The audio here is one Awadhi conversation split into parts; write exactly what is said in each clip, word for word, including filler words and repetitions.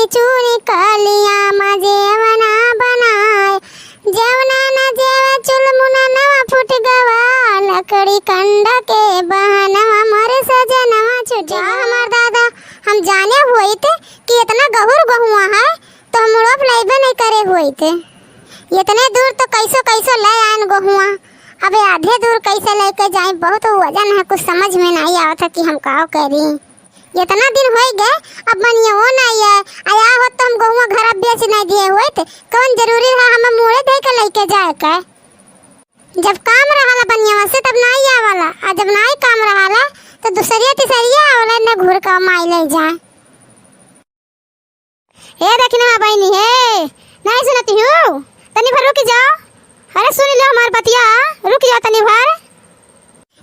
चूनी कलिया मा जेवना बनाए, जेवना न जेवे चुलमुना नवा फुट गवा, लकड़ी कंडा के बहनवा मोर सजनवा छूट गवा। हमार दादा, हम जाने होइत कि इतना गहुर गहुआ है, तो हम मुड़वा फुलाइबे नहीं करे होइत। इतने दूर तो कैसो कैसो ले आयन गहुआ, अब आधे दूर कैसे लेके जाई, बहुत वजन है, कुछ समझ में नहीं आवत है कि हम का करी। इतना दिन होई गए, अब बनियवो नहीं है। आया होत तो हम गहुआ घर अब बेच नहीं दिए होइत, कौन जरूरी रहा हमें मुड़े धइ के लेके जाए के? जब काम रहाला बनियवा से तब नहीं आवाला, आ जब नहीं काम रहाला तो दूसरिया तीसरिया आवाला ने घूर के माई ले जाए। ए देखी ना बहिनी, हे, नहीं सुनती हूँ, तनी भर रुक जाओ। अरे सुन लो हमार बतिया, रुक जाओ तनी भर।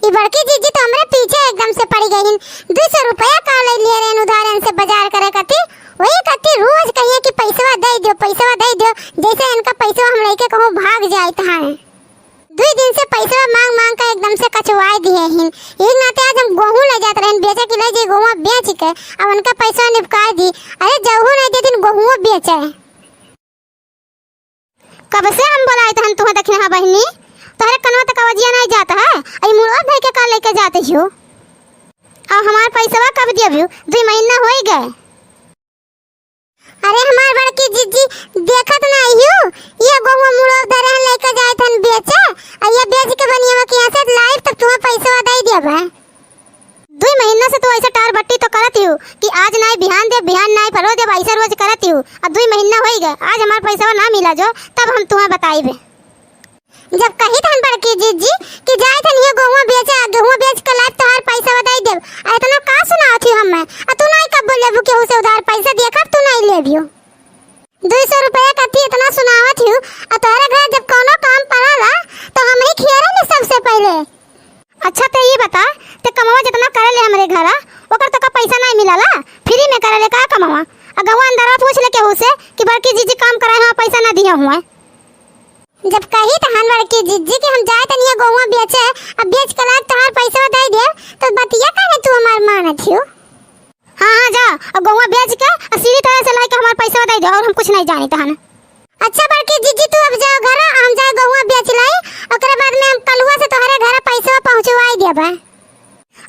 ई बड़की जीजी तो हमरे पीछे एकदम से पड़ी गई हिन। दुई सौ रुपया का ले लिए रहन उधार इनसे बाजार करे कती, वही कती रोज कहिए कि पैसवा दे दियो, पैसवा दे दियो, जैसे इनका पैसवा हम लेके कहूँ भाग जाइत हैं। दुई दिन से पैसवा मांग मांग के एकदम से कचवाए दिए हिन। यही नाते आज हम गोहूँ ले जात रहन बेचे के, ले जे गोहुआ बेच के अब उनका पैसवा निपकाए दी। अरे जहू नहीं देतिन गोहुओ बेचे। कब से हम बोलाइत हन तुहे देखना है बहिनी, तोहरे कनवा तक आवाजिया नहीं जात है। आई मुड़वा धइ के का लेके जात हियो? अब हमार पैसवा कब दियबू? दुई महीना होई गए। अरे हमार बड़की जीजी, देखत नहीं हियो, ये गोहुआ मुड़वा धरे हन लेके जाइत हन बेचे, आ ये बेच के बनियवा के यहाँ से लाइब तब तुहे पैसवा दे देबे। दुई महीना से तू ऐसे टार बट्टी तो करत हियो कि आज नाई बिहान देब, बिहान नाई परो देब, ऐसे रोज करत हियो। अब दुई महीना होई गए, आज हमार पैसवा ना मिला जो, तब हम तुहे बताइबे। जब कही तहन बड़की जीजी कि जाए तहन ये गोहुआ बेचे, आ गेहुआ बेच के लाइब तोहार पैसवा दे देब, आ इतना का सुनावत हियो हमें? आ तू नाई कब लेबू केहू से उधार पैसा, देखब तू नाई लेबियो। दुई सौ रुपया कथी इतना सुनावत हियो, आ तोहरे घर जब कौनो काम पड़ाला तो हम ही खियारे में सबसे पहले। अच्छा, ते ई बता, ते कमवा जितना करे ले हमरे घरा, ओकर तो का पैसा नहीं मिलाला? फ्री में करे ले का कमवा? आ गहुआ अंदरवा पूछ ले केहू से कि बड़की जीजी काम कराए हुआ, पैसा ना दिए हुआ। जब कही तहन बड़की जीजी कि हम जाए तनिया गहुआ बेचे, अब बेच के लाग तोहार पैसा दे दे, तो बतिया काहे तू हमार मानत हियो? हाँ, हाँ, जा, अब गहुआ बेच के, आ सीढ़ी तरे से लाई के हमार पैसा दे दे, और हम कुछ नहीं जानी तहन। अच्छा बड़की जीजी, तू अब जाओ घर, हम जाए गहुआ बेच लाई, ओकरे बाद में हम कलुआ से तोहरे घर पैसा पहुँचवाई देबे।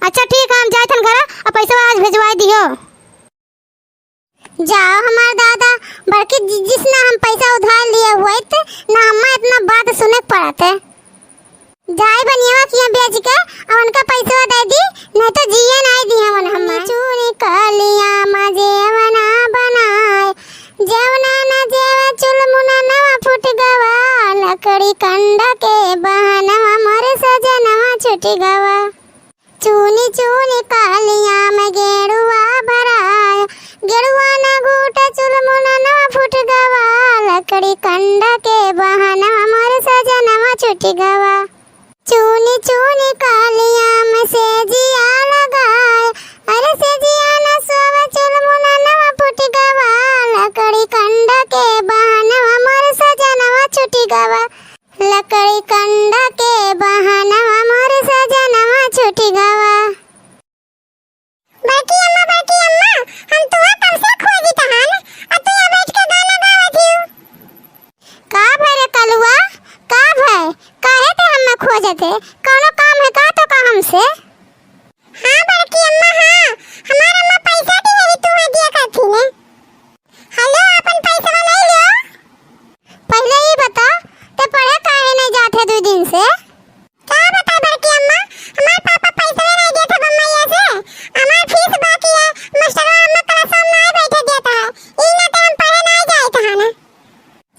अच्छा ठीक है, हम जाए थन घर, अब पैसा आज भेजवाई दियो। जाओ हमार दादा, बड़की जीजी से ना हम पैसा उधार लिए हुए, ना हमें इतना बात सुने के पड़त है। जाई बनियवा किया बेच के, अब उनका पैसवा दे दी, नहीं तो जिए नहीं दी हमन हमें। चूनी कलिया मा जेवना बनाए, जेवना न जेवे चुलमुना नवा फुट गवा, लकड़ी कंडा के बहनवा मोर सजनवा छुट गवा। चूनी चूनी कलिया मा गेड़ुआ भराए, गेड़ुआ न गूट चुलमुना नवा फुट गवा, लकड़ी कंडा के बहनवा मोर सजनवा छुट गवा। चूनी चूनी कालिया में सेजिया लगाए, अरे सेजिया न सोवे चुलमुना नवा फुट गवा, लकड़ी कंडा के बहनवा मोर सजनवा छुट गवा, लकड़ी कंडा के बहनवा मोर सजनवा छुट गवा। बड़की अम्मा, बड़की अम्मा, हम तुहा कब से खोजित हन, आ तू यहाँ बैठ के गाना गावत हियो। का भय रे कलुआ, का भय? काहे ते हमें खोजत है? कौनो काम है का तो का हमसे? हाँ बड़की अम्मा, हाँ, हमार अम्मा पैसा दिए रही, तुहा दिया करती ने। हेलो, अपन पैसवा ले लियो। पहले ई बता, ते पढ़े काहे नहीं जात है दुई दिन से? का बता बड़की अम्मा, हमार पापा पैसवे नहीं देत है बम्बैया से। हमार फीस बाकी है, मास्टरवा हमें क्लासवा में नहीं बैठे देत है। ई नाते हम पढ़े नहीं जाइत है ना।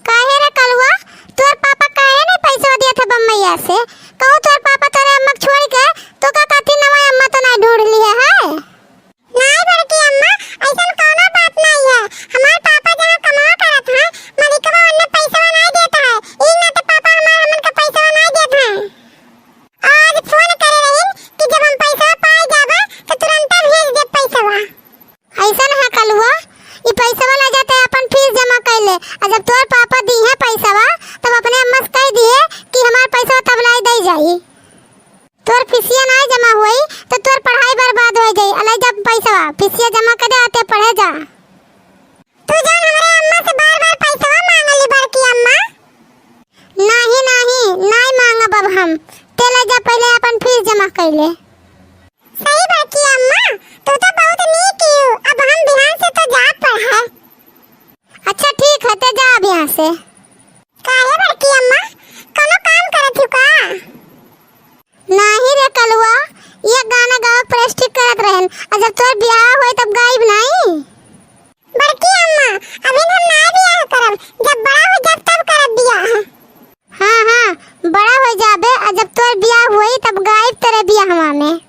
काहे रे कलुआ, तोर पापा काहे नहीं पैसवा देत है बम्बैया से? कहूँ तोर पापा तोरे अम्मा के छोड़ के तो का काथी नवा अम्मा तो नहीं ढूंढ लिए है? नाई बड़की अम्मा, ऐसन कौनो बात नाई है। हमार पापा जहाँ कमावा करत हैं, मलिकवा उन्ने पैसवा नाई देत है। ई नाते पापा हमार हमन के पैसवा नाई देत हैं। आज फोन करे रहिन कि जब हम पैसवा पाए जाबे, तो तुरंते भेज दे पैसवा। ऐसन है कलुआ, ई पैसवा ले जाते अपन फीस जमा कर ले। आ जब तोर पापा दी है पैसवा, तब अपने अम्मा से कह दिए कि हमार पैसवा तब लाई दे जाई। तोर फीसिया नाई जमा होई, तो तोर पढ़ाई बर्बाद हो जाई। अलाई जब पैसवा, फीसिया जमा करे आते पढ़े जा। तू जा रहन, आ जब तोर बियाह होई तब गाइब नाई। बड़की अम्मा, अभी हम ना बियाह करब, जब बड़ा हो जाब तब करब बियाह। हाँ, हाँ, बड़ा हो जाबे, आ जब तोर बियाह होई तब गाइब तोरे बियाहवा में।